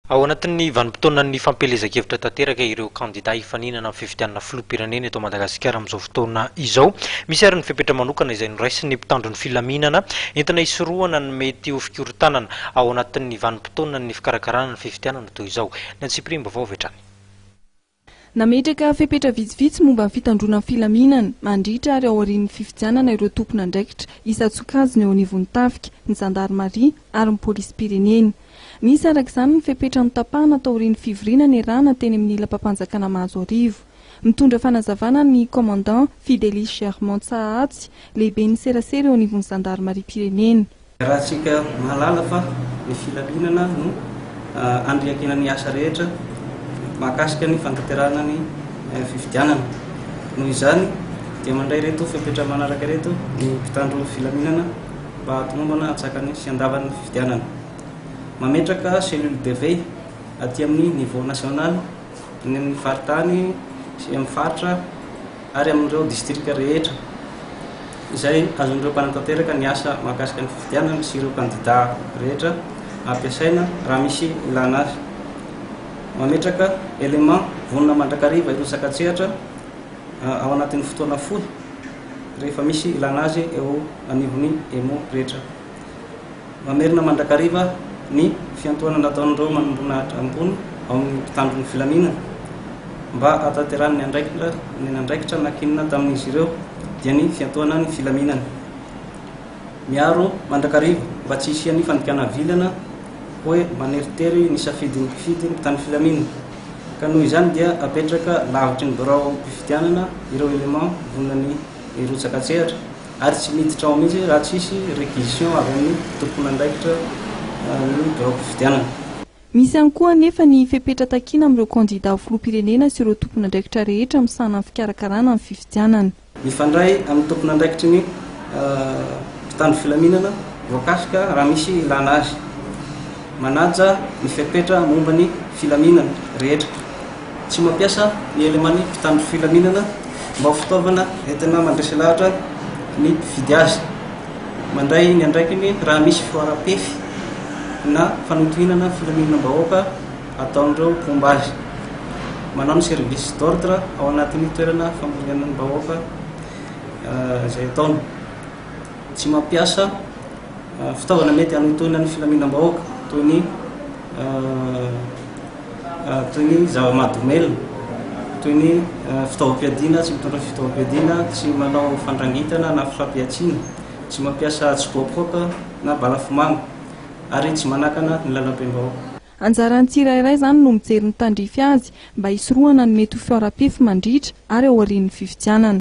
Ao anatin'ny vanim-potoanan'ny fampielezan-kevitra tanteraka ireo kandida hifaninana amin'ny fifidianana filoham-pirenena eto Madagasikara amin'izao fotoana izao. Misy ary ny fepetra manokana izay noraisin'ny mpitandro ny filaminana entina hisorohana ny mety ho fikorontanana ao anatin'ny vanim-potoanan'ny fikarakarana ny fifidianana toy izao. Ny antsipiriam-baovao avy hatrany. Nametraka fepetra vitsivitsy momba ny fitandroana ny filaminana mandritra ary aorian'ny fifidianana ireo tompon'andraikitra isan-tsokajiny eo anivon'ny tafika, ny zandarimaria ary ny polisim-pirenena. Nisy araka izany ny fepetra notapahana taorian'ny fivoriana niarahana teny amin'ny lapam-panjakana Mahazoarivo. Mitondra fanazavana ny Commandant Fidelis Germant Tsahahatsy, lehiben'ny serasera eo anivon'ny zandarimariam-pirenena. Iarahantsika mahalala fa ny filaminana no andriakinan'ny asa rehetra mahakasika ny fanatanterahana ny fifidianana. Noho izany dia mandray ireto fepetra manaraka ireto ny mpitandro filaminana mba hahatomombana antsakany sy andavany ny fifidianana. Mametraka cellule de veille aty amin'ny niveau national, any amin'ny faritany sy amin'ny faritra ary amin'ireo distrika rehetra izay azon'ireo mpanatanteraka ny asa mahakasika ny fifidianana sy ireo kandidà rehetra ampiasaina raha misy ilana azy. Mametraka élément vonona mandrakariva hirotsaka an-tsehatra ao anatin'ny fotoana fohy rehefa misy ilana azy eo anivon'ny EMO rehetra. Mamerina mandrakariva ny fiantohana nataon'ireo manamboninahitra ambony ao amin'ny mpitandro ny filaminana mba hahatanterahany ny andraikitra ny andraikitra nankinina tamin'izy ireo dia ny fiantohana ny filaminana. Miaro mandrakariva mba tsy hisian'ny fandikana vilana hoe maneritery ny safidin'ny mpifidy ny mpitandro filaminana ka noho izany dia apetraka lavitry ny biraom-pifidianana ireo éléments vonona ny hirotsaka an-tsehatra ary tsy miditra ao mihitsy raha tsisy réquisition avy amin'ny tompon'andraikitra ny biraom-pifidianana. Misy ihany koa anefa ny fepetra takiana amin'ireo kandida ho filoham-pirenena sy ireo tompon'andraikitra rehetra misahana ny fikarakarana ny fifidianana. Mifandray amin'ny tompon'andraikitry ny mpitandro filaminana voakasika raha misy ilana azy. Manaja ny fepetra momba ny filaminana rehetra. Tsy mampiasa ny élément-n'ny mpitandro filaminana mba ho fitaovana entina mandresy lahatra ny mpifidy azy. Mandray ny andraikiny raha misy fihoaram-pefy na fanotohinana filaminam-bahoaka ataon'ireo mpomba azy. Manao ny service d'ordre ao anatin'ny toerana famorianam-bahoaka izay ataony. Tsy mampiasa fitaovana mety hanotohina ny filaminam-bahoaka toy ny toy ny zava-mahadomelina, toy ny fitaovam-piadiana, tsy mitondra fitaovam-piadiana, tsy manao fandrangitana na fifampihantsiana, tsy mampiasa tsipoapoaka na balafomanga ary tsy manakana ny lalam-pem-bahoaka. Anjaran'ny tsirairay izany no mijery ny tandrify azy mba hisorohana ny mety ho fihoaram-pefy mandritra ary aorian'ny fifidianana.